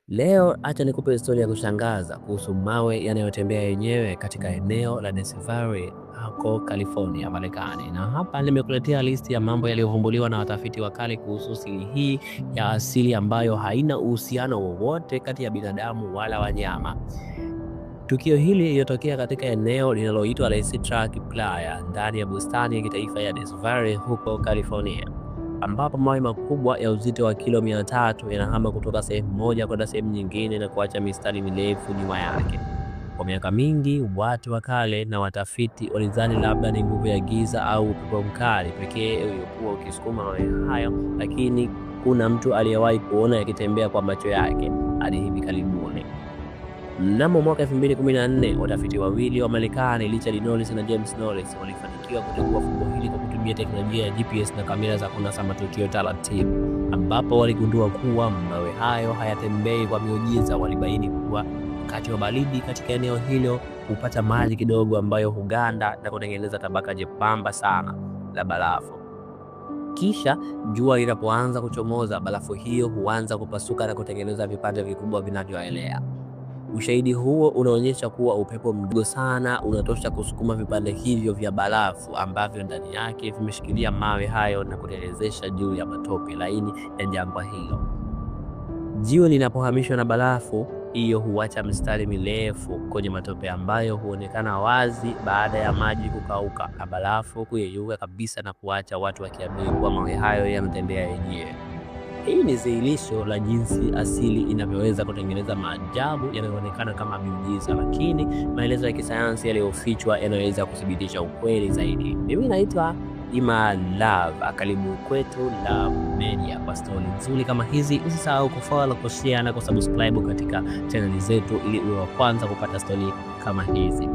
Leo acha nikupe historia ya kushangaza kuhusu mawe yanayotembea yenyewe katika eneo la Death Valley huko California, Marekani. Na hapa nimekuletea listi ya mambo yaliyovumbuliwa na watafiti wakali kuhusu siri hii ya asili ambayo haina uhusiano wowote kati ya binadamu wala wanyama. Tukio hili lilitokea katika eneo linaloitwa Racetrack Playa ndani ya bustani ya kitaifa ya Death Valley huko California, ambapo mawe makubwa ya uzito wa kilo 300 yanahama kutoka sehemu moja kwenda sehemu nyingine na kuacha mistari mirefu nyuma yake. Kwa miaka mingi, watu wa kale na watafiti walidhani labda ni nguvu ya giza au upepo mkali pekee uliokuwa ukisukuma mawe hayo, lakini kuna mtu aliyewahi kuona yakitembea kwa macho yake hadi hivi karibuni. Mnamo mwaka 2014, watafiti wawili wa Marekani, Richard Norris na James Norris, walifanikiwa kutegua fumbo hili kwa kutumia teknolojia ya GPS na kamera za kunasa matukio taratibu, ambapo waligundua kuwa mawe hayo hayatembei kwa miujiza. Walibaini kuwa wakati wa baridi katika eneo hilo hupata maji kidogo ambayo huganda na kutengeneza tabaka jembamba sana la barafu. Kisha jua linapoanza kuchomoza, barafu hiyo huanza kupasuka na kutengeneza vipande vikubwa vinavyoelea. Ushahidi huo unaonyesha kuwa upepo mdogo sana unatosha kusukuma vipande hivyo vya barafu ambavyo ndani yake vimeshikilia mawe hayo na kutelezesha juu ya matope laini ya jangwa hilo. Jiwe linapohamishwa na barafu hiyo huacha mistari mirefu kwenye matope ambayo huonekana wazi baada ya maji kukauka na barafu kuyeyuka kabisa na kuacha watu wakiamini kuwa mawe hayo yanatembea yenyewe. Hii ni dhihirisho la jinsi asili inavyoweza kutengeneza maajabu yanayoonekana kama miujiza, lakini maelezo ya kisayansi yaliyofichwa yanaweza kuthibitisha ukweli zaidi. Mimi naitwa Ima Love, karibu kwetu Love Media kwa stori nzuri kama hizi. Usisahau kufollow, kushare na kusubscribe katika chaneli zetu ili uwe wa kwanza kupata stori kama hizi.